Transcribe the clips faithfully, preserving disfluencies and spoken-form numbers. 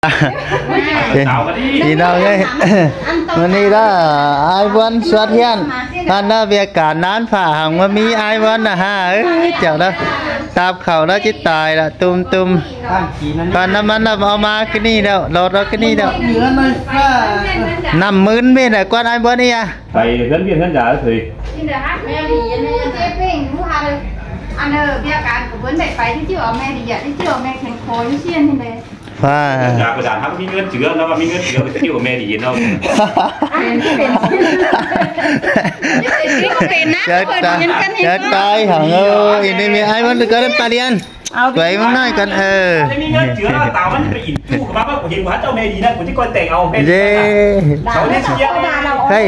Pí ꞌnọng ơi, ꞌmự ꞌnị đó, ải ꞌBuôn suốt hiện. Ăn đó, ꞌviạk cản ꞌnán phả hỏng ꞌmá ꞌmí ải ꞌBuôn ꞌnạ hả? Ới, chảu đó. Táp khảu đó ꞌchí tai ꞌlạ, tum tum. Păn ꞌnặm ꞌmắn ꞌnặm au ꞌmá ꞌcọ ꞌnị đó, lột đó ꞌcọ ꞌnị đó. ꞌNặm ꞌmứn ꞌmí ꞌnạ, ꞌquán ải ꞌBuôn ꞌnị à. Pay ꞌhướn ꞌviạk ꞌhướn dả thôi. Pha. Dả, dả, dả, hăng ꞌmí ꞌngớn chứa, ꞌnặm ꞌmá ꞌmí ꞌngớn chứa, ꞌchí au ꞌme đi ꞌnọ. Chát tai, chát tai hẳn ơ, ꞌnị ꞌmí ải ꞌMuôn ꞌcọ ꞌnặn ta điên. Quay ꞌmắn ꞌnọi căn, ơ. ꞌMí ꞌngớn chứa, táo ꞌmắn pay ỉn ꞌchu, ꞌcọ ꞌva ꞌcọ ꞌhịn ꞌcọ hák ꞌchọ ꞌme đi ꞌnặn, ꞌcọ ꞌchí ꞌcoi tẻng au. ꞌDê. Sau ꞌnị sia. Hay.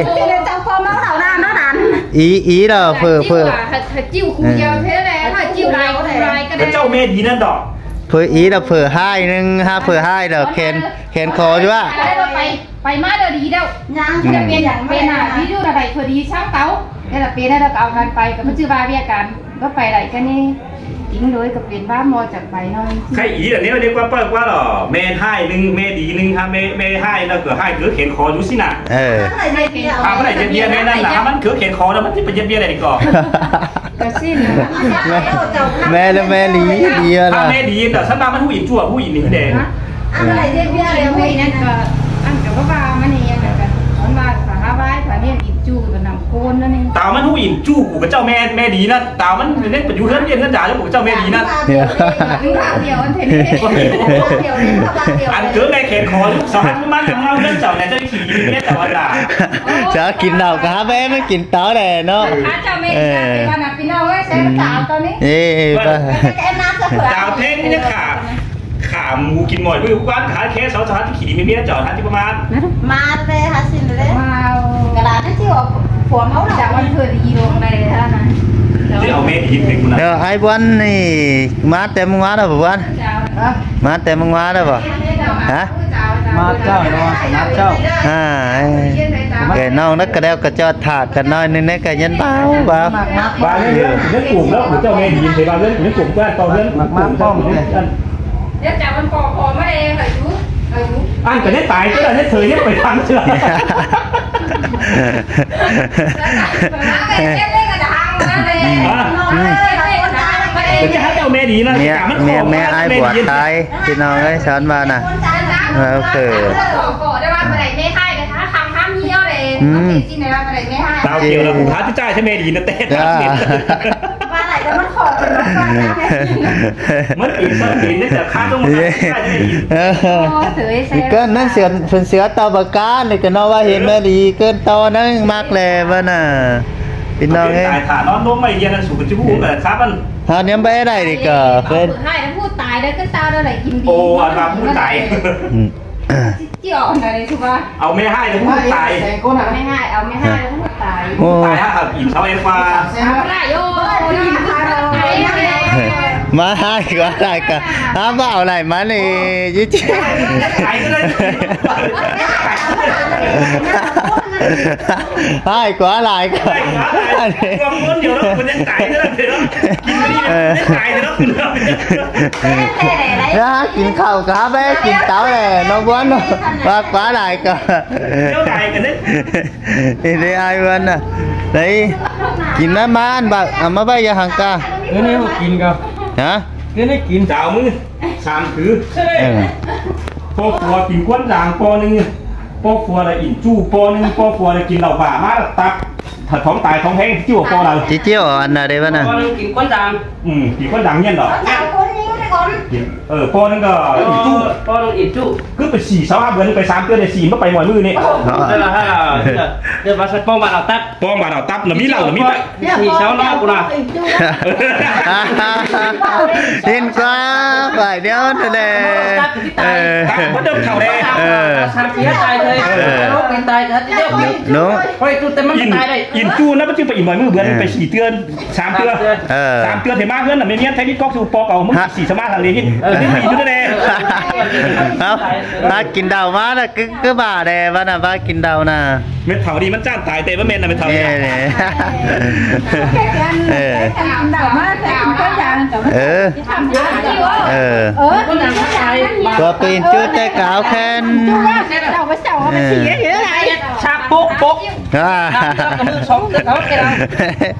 Ý, ý là phở, phở. Hảư ꞌchịu khu dao thế này, hảư ꞌchịu lai, khu lai ꞌcọ đảy. ꞌCọ ꞌchọ ꞌme đi ꞌnặn đó. Phở ý là phở hai ꞌnưng, hả, phở hai đó, khen, khen khó chứ ạ. Pay, pay ꞌmá đa đi đâu. Pên, pên à, ví dụ là đảy phở đi sáng táo. Thế là pên đa ꞌcọ au căn pay, ꞌcọ ꞌmá ꞌchư ꞌva ꞌviạk căn, ꞌcọ pay đảy căn ꞌnị. Tính đối ꞌcọ pên ꞌva ꞌmo chắng pay ꞌnọi. Khay ý là nếu, nếu ꞌquá, ꞌquá, ꞌquá lỏ, ꞌme hai ꞌnưng, ꞌme đi ꞌnưng, hả, ꞌme, ꞌme hai ꞌnạ ꞌcọ hai ꞌcọ khen khó dú ꞌsịn ꞌnạ. Ờ. Hả, ꞌmắn đảy ꞌdệt ꞌviạk ꞌme ꞌnặn ꞌnạ, ꞌmắn ꞌcọ khen khó ꞌnạ, ꞌmắn ꞌchí pay ꞌdệt ꞌviạk đảy ꞌcọ. ꞌCọ ꞌsịn. ꞌMe, ꞌme ꞌlẹo ꞌme đi, đi ꞌnặn. Hả, ꞌme đi ꞌnặn, sắp ꞌva ꞌmắn ꞌhụ ỉn ꞌchu, ꞌhụ ỉn ꞌnị đê. Hả? Ăn đảy ꞌdệt ꞌviạk ꞌlẹo ꞌme đi ꞌnặn ꞌcọ, ăn ꞌcọ ꞌva ꞌva ꞌmắn ꞌnị, ăn ꞌcọ, ăn ꞌva phả hả ꞌvái, phả ꞌnị ỉn ꞌchu, ꞌcọ ꞌnặm ꞌcốn ꞌnặn ꞌnị. Táo ꞌmắn ꞌhụ ỉn ꞌchu, ꞌcọ ꞌchọ ꞌme, ꞌme đi ꞌnặn. Táo ꞌmắn ꞌnị ꞌcọ dú ꞌhướn ꞌviạk ꞌhướn dả, ꞌcọ ꞌchọ ꞌme đi ꞌnặn. Ăn ꞌcọ ꞌme khen khó, sau hăn ꞌmắn ꞌnặm ꞌhướn chảu ꞌnẹ ꞌchọ đi khỉ, ꞌmí ꞌmía chảu ăn đả. Chả kin đao cá bé ꞌmá kin táo đe ꞌnớ. Ê, ba. Táo thế ꞌnị khả, khả mú kin ꞌmọi ꞌmự ꞌquán khả khe sau, sau hăn ꞌchí khỉ đi ꞌmí ꞌmía chảu hăn ꞌchí ꞌva ꞌmá. Má ꞌtẹ hả ꞌsịn ꞌlẹo. Wow. Cả đàn nó ꞌchí au phua ꞌmáu đỏ. Chả ăn phở đi đâu này hả ꞌnặn. Đi au ꞌme đi ꞌhịt ꞌnị ꞌcọ ꞌnặn. Ờ, ải ꞌBuôn ꞌnị, ꞌmá ꞌtẹ ꞌmướng ꞌmá đó báu ꞌBuôn? Hả? ꞌMá ꞌtẹ ꞌmướng ꞌmá đó báu? Hả? ꞌMá ꞌchạu, ꞌmá ꞌchạu. À, ê. Kẻ ꞌnọng ꞌnặn ꞌcọ đeo ꞌcọ ꞌchọ thả ꞌcọ ꞌnọi ꞌnưng ꞌnẹ ꞌcọ nhắn báo, báo. Ba ꞌhướn, ꞌhướn cúng đó, ꞌcọ ꞌchọ ꞌme đi, thế ba ꞌhướn, ꞌhướn cúng ꞌquá, ꞌcọ ꞌhướn, ꞌmặc ꞌmặc ꞌcúng ꞌpọm ꞌhướn. Thế. Thế chả ăn phở, phở ꞌmá đe, hả chú? Ăn ꞌcọ ꞌnị tai chứ, ꞌnị thời ꞌnị pay phăn chứ. ꞌMía, ꞌmía, ꞌmía ải ꞌBuôn tai, ꞌpi ꞌnọng ơi, săn ꞌva ꞌnạ. Ờ, ok. Ừ. Táo kiểu là cũng khá chứ trai chứ ꞌme đi ꞌnặn ꞌtẹ. Dạ. ꞌMắn ỉn, ꞌmắn ỉn, ꞌnị chả khá ꞌnọng ꞌmắn ỉn. Ơ, ꞌcọ ꞌnặn sia, phần sia táo bá cá ꞌnị ꞌcọ ꞌnọ ꞌva hên ꞌme đi, ꞌcọ táo ꞌnặn ꞌmặc ꞌlẹ ꞌva ꞌnạ. ꞌPi ꞌnọng ơi. Tài thả nó nốm mày điên ăn sủ cái chứ hú cả khá ăn. Hả, niêm bá đảy đi ꞌcọ, phần. Hai nó hút tài đấy, cái tao đó lại im đi. Ồ, ăn mà hút tài. Ừ. Chứ ổn là đấy, chú ba. Au ꞌme hai nó hút tài. Ꞌme hai, au ꞌme hai nó hút tài. Ồ. Tài hả, im sau em qua. Sao lại, ô, im tài rồi. ꞌMá ải ꞌquá lai ꞌcọ. Hả, báu lai ꞌmắn ꞌnị, chứ chứ. Ải ꞌquá lai ꞌcọ. Ơ, kin khảu cá bé, kin táo đe, ꞌnọng ꞌBuôn ꞌnớ. ꞌVa ꞌquá lai ꞌcọ. Thì đi ai ꞌBuôn ꞌnạ. Đấy, kin ꞌmá ꞌmá ăn báu, à, ꞌmá báu ya hăng ca. Cái này mà kín cả. Hả? Cái này kín. Cháo mứt. Sam thứ. Ừ. ꞌPo phua kin ꞌquán dang ꞌpo ꞌnưng, ꞌpo phua là ỉn ꞌchu ꞌpo ꞌnưng, ꞌpo phua là kin lảu bả ꞌmá tắp, thật thống tài thống hén, ꞌchí ꞌpo là. ꞌChí ꞌchí ăn ꞌnạ đê ꞌva ꞌnạ. ꞌPo ꞌnưng kin ꞌquán dang. Ừ, kin ꞌquán dang ꞌnhẹn đó. Kin, ờ, ꞌpo ꞌnưng ꞌcọ ỉn ꞌchu. ꞌPo ꞌnưng ỉn ꞌchu. Cứ pay sỉ sáu hả, bươn pay sam ꞌtưa đê sỉ ꞌmá pay ꞌmọi ꞌmự ꞌnị. Đó là, đó là, đó là ꞌpo bản đảo tắp. ꞌPo bản đảo tắp, là ꞌmí lảu, là ꞌmí tắp. Sỉ sáu nó cũng là. Hên ꞌquá, phải đeo thế này. Ờ. Tắp bắt đầu thảo đây. Ờ. Sam kia tài thôi. Ờ. Nó tài thật chứ. Nó. Ôi, tụi tao mắc tài đây. Ỉn ꞌchu ꞌnạ, bắt chứ pay ỉn ꞌmọi ꞌmự bươn pay sỉ ꞌtưa, sam ꞌtưa. Sam ꞌtưa. Ờ. Sam ꞌtưa thế ꞌmá ꞌhướn là ꞌme ꞌmiến thấy ꞌmí cóc su ꞌpo cáu ꞌmá sỉ sam ꞌmá thảo đi. Ờ, đi sỉ ꞌchu thế này. Hả? Hả, kin đao ꞌmá ꞌnạ, cứ, cứ bả đe ꞌva ꞌnạ, ꞌva kin đao ꞌnạ. Mết thảu đi ꞌmắn ꞌchăn tai ꞌtẹ ꞌva ꞌmen ꞌnạ mết thảu đi. Ê, ê. Ê. Ơ. Ơ. Pên ꞌchư té cáo khen. Sặc pốc pốc. À.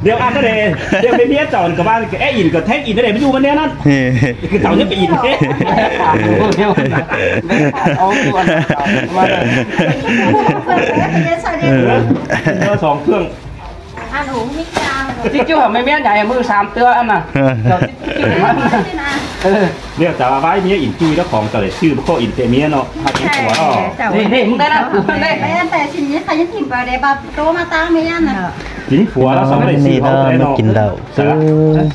Điêu ăn ꞌtớ đê, điêu ꞌmí ꞌmía chảu ꞌcọ ꞌva ꞌcọ é in ꞌcọ thét in ꞌtớ đê ꞌmí ꞌdu ꞌmắn ꞌnê ꞌnặn. Chảu ꞌnhá pên in. Song ꞌcương. Ăn hủ ꞌmí chao. Tí ꞌchư hả ꞌmí ꞌmía nhảy ꞌmự sam ꞌtứa ăn à. Điêu chảu ꞌva ꞌmía in ꞌchư đó khong chảu đảy ꞌchư báu ꞌcọ in ꞌtẹ ꞌmía ꞌnọ. Hạt chính phủ đó. Đi, đi, ꞌmự ꞌtẹ ꞌnặn. Đi. Ê, ăn ꞌtẹ xin ꞌmía khai ꞌnhá thỉm ꞌva đê ꞌva tô ꞌmá ꞌtáng ꞌmía ꞌnặn. Chính phủ đó, song đảy ꞌnị ꞌchư ꞌnọ hảư ꞌtẹ ꞌnọ. Mă kin đaư. Sớ.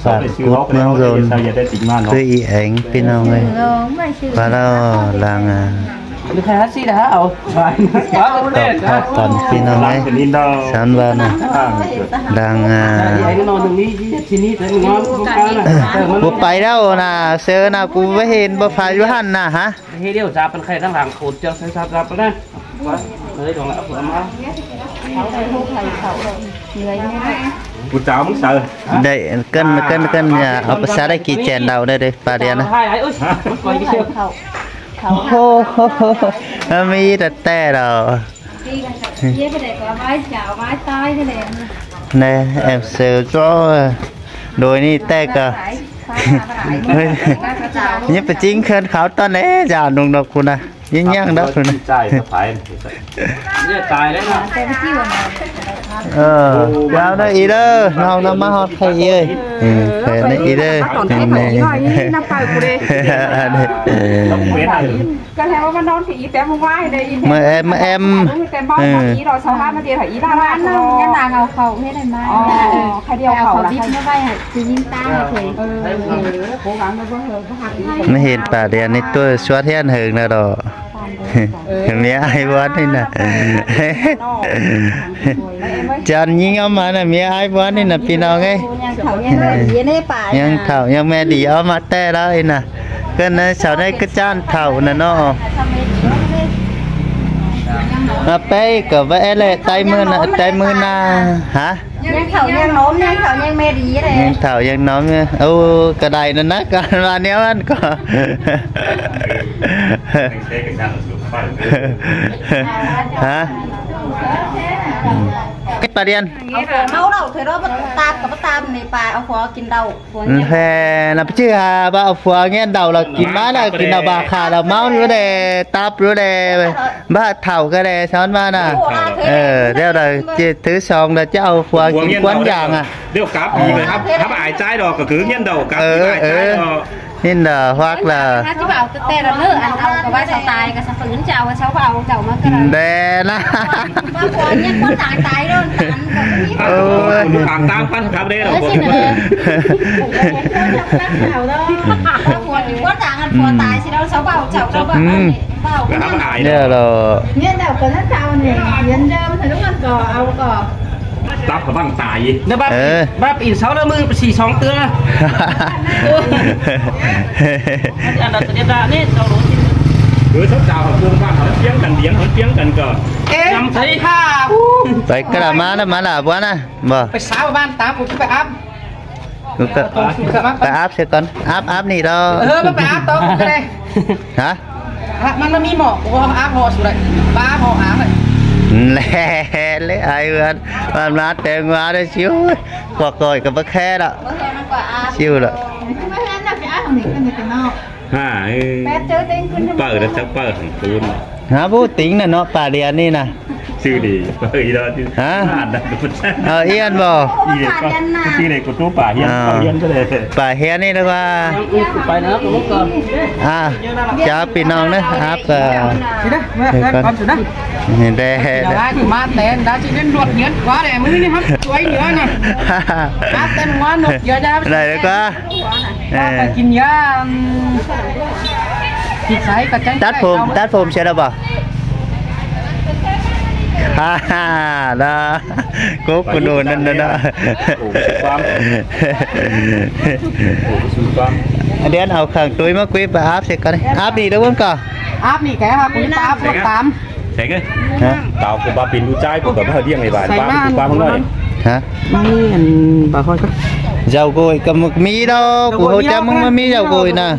Song đảy ꞌchư ꞌnọ hảư ꞌtẹ ꞌnọ. Sớ ꞌi ꞌéng ꞌpi ꞌnọng ơi. Ꞌva ꞌlẹo lăng à. Tổng hợp tỏn ꞌpi ꞌnọng ới. Săn ꞌva ꞌnặn. Đang à. Báu pay ꞌlẹo ꞌnạ, sớ ꞌnạ ꞌcọ báu hên báu pay ꞌlẹo hẳn ꞌnạ hả? Hê điêu dạp păn khay ꞌtáng lăng khôn ꞌchương sớ dạp dạp păn ꞌnạ. Ơ, dong lạ ꞌcọ ꞌmá. Pú chao ꞌmứng saư. Đảy ꞌcợn ꞌcợn ꞌcợn ꞌnạ, au pá sá đảy kỉ chẻn đaư đảy đảy, pà điên ꞌnạ. Hô, hô, hô, hô. Nó ꞌmí ꞌtẹ ꞌtẹ đaư. ꞌNe, em sớ ꞌchọ. Đôi ꞌnị ꞌtẹ ꞌcọ. ꞌNhá pá ꞌchính khơn khảu ꞌtọn ế, dản ꞌnung ꞌnọng ꞌcốn ꞌnạ. ꞌNhá ꞌnhắng đaư ꞌcốn ꞌnạ. Ơ, ꞌlẹo ꞌnớ ꞌnị đaư, ꞌnọng ꞌnạ ꞌmá ꞌhọt khay ꞌnị ơi. Ừ, khay ꞌnị đaư. Ăn ꞌnị. Ăn ꞌnị. ꞌCọ ꞌlẹo ꞌva ꞌmá ꞌnón phi í ꞌtẹ ꞌmưa ꞌnị. ꞌMưa em, ꞌmưa em. Ú, ꞌtẹ ꞌmưa ꞌnón phi í ꞌlẹo, sau ꞌhá ꞌmá ꞌdệt hả í ꞌva ꞌva. Ăn ꞌnặn, ꞌnhá ꞌnáng au khảu ꞌhế đảy ꞌmá. Ồ, khai điêu au khảu khảu la bít khai. ꞌMá ꞌvạy hả, ꞌchí ꞌnhính ꞌtáng hả thôi. Ơ, ơ, ꞌcọ gắng ꞌnớ ꞌva hơ, ꞌva hăng í. ꞌMá hên pà điên ꞌnị ꞌtưa suốt hiên hơng ꞌnạ đỏ. Ơ. ꞌMía ai ꞌván ꞌnị ꞌnạ. Chăn ꞌnhính au ꞌmá ꞌnạ, ꞌmía ai ꞌván ꞌnị ꞌnạ, ꞌpi ꞌnọng ới. ꞌNhắng khảu ꞌnhắng đỉ ꞌnị pà. ꞌNhắng khảu ꞌnhắng ꞌme đỉ au ꞌmá ꞌtẹ đaư ꞌnị ꞌnạ. ꞌCọ ꞌnớ sau ꞌnị ꞌcọ chăn khảu ꞌnạ ꞌnọ. ꞌMá pay ꞌcọ ꞌva é lê, ꞌtẹ ꞌmưa ꞌnạ, ꞌtẹ ꞌmưa ꞌnạ. Hả? ꞌNhắng khảu ꞌnhắng ꞌnóm, ꞌnhắng khảu ꞌnhắng ꞌme đỉ đaư. ꞌNhắng khảu ꞌnhắng ꞌnóm ꞌnhá. Ô, ꞌcọ đảy ꞌnặn ꞌnạ, ꞌcọ ꞌva ꞌnéo ꞌnặn ꞌcọ. Hả? Pà điên. Au phua ꞌmáu đaư, thôi đó, báu ꞌtạp ꞌcọ báu ꞌtạp ꞌnị pà, au phua kin đaư. Hê, ꞌnạ pá ꞌchư hả, ꞌva au phua kin đaư ꞌlẹo kin ꞌmá ꞌnạ, kin đaư ꞌva khả ꞌlẹo ꞌmáu ꞌnị đe, ꞌtạp ꞌnị đe, ꞌva thảu ꞌcọ đe, săn ꞌva ꞌnạ. Ơ, ꞌlẹo đaư, thứ song đaư ꞌchớ au phua kin ꞌquán dáng à. Điêu cắp đi ꞌvạy, hắp, hắp ai ꞌchái đỏ, ꞌcọ cứ ꞌnhính đaư, cắp đi ai ꞌchái đỏ. ꞌNhính đaư, hoặc là Hả, ꞌchí bảo ꞌtẹ ꞌtẹ đaư, ăn au ꞌcọ ꞌva sau tai, ꞌcọ sau phưn chảu, ꞌcọ sau bảo chảu ꞌmá ꞌcọ đaư. Đe ꞌnạ. ꞌVa phua kin ꞌquán dáng tai đaư, ăn ꞌcọ ꞌmí. Ơ, ꞌcọ ꞌmí phang tang păn khắp đe đỏ. Ơ, ꞌchí ꞌnớ. ꞌVa phua kin ꞌquán dáng ăn phua tai ꞌchí đaư, sau bảo chảu, sau bảo. Ừ. Bảo ꞌcọ ꞌnhính. Hắp ai đỏ. ꞌNhính đaư ꞌcọ ꞌnhá chảu ꞌnị, hiến đaư, thời lúc ăn ꞌcọ, au ꞌcọ. Tắp ꞌcọ ꞌvăng tai. ꞌNa báp, Ơ. báp in sau ꞌlẹo ꞌmự pá sí song ꞌtưa. Ăn đaư tơ điếp đa ꞌnị, sau đốn. Ơ, sau chảu hảư ꞌpương ꞌváng, hảư ꞌpiếng căn, điếng hảư ꞌpiếng căn ꞌcọ. Ê, ngắm thấy. Hả. Pay ꞌcọ đa ꞌmá ꞌnạ, ꞌmá ꞌlạ ꞌván ꞌnạ, báu. Pay sau ꞌván ta, ꞌcọ ꞌchí pay áp. Pay áp sia cón, áp, áp ꞌnị đaư. Ơ, ꞌmá pay áp tó, ꞌcọ đe. Hả? Hả, ꞌmắn ꞌmá ꞌmí ꞌmọ, ꞌcọ áp ꞌhọ su đảy. Áp ꞌhọ áp đảy. Lê, lê, ai ꞌván, ꞌván ꞌmá ꞌtẹ ꞌngúa đaư ꞌchí. Ôi, ꞌquá ꞌcoi ꞌcọ báu khe đaư. ꞌChí đaư. Hả, ơ. Pau đaư chắc pau hẳn tun. Hả, báu tính ꞌnạ ꞌnọ, pà điên ꞌnị ꞌnạ. ꞌChư đi, pau đi đó chứ. Hả? Ăn đaư. Ờ, yên báu. Đi để con, đi để cô tú pà hiên, Ờ. pau hiên cái này. Pà hiên ꞌnị đaư ꞌva. Pay ꞌnạ, ꞌcọ ꞌmá ꞌcọ. À, chào ꞌpi ꞌnọng ꞌnớ, áp ꞌcọ. Đi đaư, ꞌmá, Để con. con xuống đaư. Đe, Đi đaư, đe. ꞌcọ ꞌmá ꞌtẹ, đaư ꞌchí ꞌnhính luột hiên ꞌquá đe, ꞌmự ꞌnị hả, chuối nhớ ꞌnạ. Áp ꞌtẹ ꞌmá luột hiên đaư. Đảy đaư ꞌquá. Ơ. Pay kin hiên. Thịt sảy ꞌcọ chắng Tắt phôm, tắt phôm sia đaư báu. Ha ha, đaư. Cốp ꞌcọ đôn ꞌnặn đaư. Điên au khong tui ꞌmá ꞌquiп áp sia cón. Áp đi đaư ꞌván ꞌcọ. Áp ꞌnị kẻ hả, ꞌcọ ꞌchí pay áp ꞌlẹo tám. Seng ơi. Hả? Tao ꞌcọ báu pên ꞌlụk ꞌchái, ꞌcọ báu hảư điêng ꞌnị báu, Seng báu ꞌmá pên ꞌquám ꞌmắn ꞌnọi. Hả? ꞌMí ăn báu khỏi ꞌcọ. Dầu gội ꞌcọ ꞌmự ꞌmí đaư, ꞌcọ ꞌhụ chắc ꞌmứng ꞌmá ꞌmí dầu gội ꞌnạ.